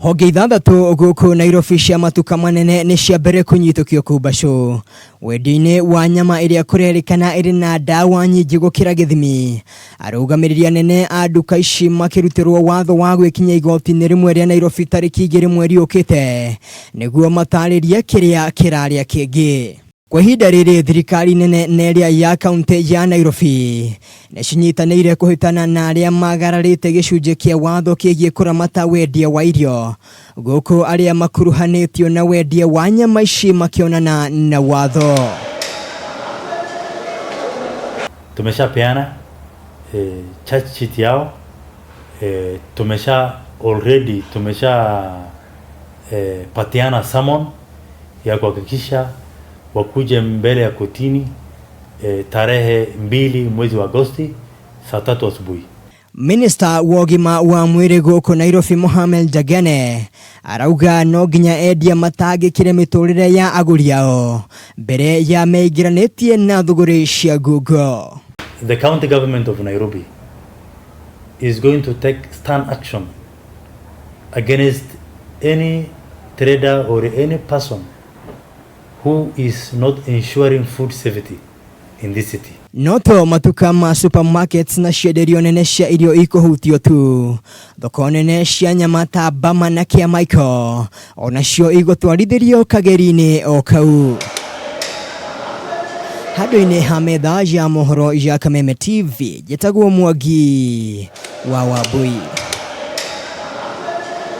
Honge ithathatũ gũkũ Nairobi cia matuka manene nĩ cia mbere kũnyitũkio kũu Bacũ wendia-inĩ wa nyama ĩrĩa kũrerĩkana ĩrĩ na ndawa nyingĩ gũkĩra gĩthimi. Arũgamĩrĩri anene a nduka ici makĩrutĩrwo watho wa gwĩkinyia igoti-inĩ rĩmwe rĩa Nairobi tarĩki igĩrĩ mweri ũkĩte nĩguo matarĩrie kĩrĩa kĩrarĩa kĩngĩ. Kwa ihinda rĩrĩ thirikari nene na ĩrĩa ya kaunti ya Nairobi nĩ cinyitanĩire kũhĩtana na arĩa magararĩte gĩcunjĩ kĩa watho kĩgiĩ kũramata wendia wa irio gũkũ arĩa makuruhanĩtio na wendia wa nyama ici makĩonana na watho. Tumeshapeana charge sheet yao tumesha already tumesha patiana summon ya kuhakikisha wakuje mbele ya kotini tarehe 2 mwezi wa Agosti saa 3 asubuhi. Minista wa ũgima wa mwĩrĩ gũkũ Nairobi Mohamed Jagene arauga no nginya endia matangĩkĩre mĩtũrĩre ya agũri ao mbere ya meingĩranĩtie na thũgũrĩ cia ngungo. The county government of Nairobi is going to take stern action against any trader or any person who is not ensuring food safety in this city. No to matuka ma supermarkets na cienderio nene cia irio ikũhutio tu, thoko nene cia nyama ta Bama na Kĩamaiko onacio igũtwarithĩrio kageri-inĩ o kau. Handũ-inĩ ha metha ya mohoro ya Kameme TV, njĩtagwo Mwangi wa Wambui.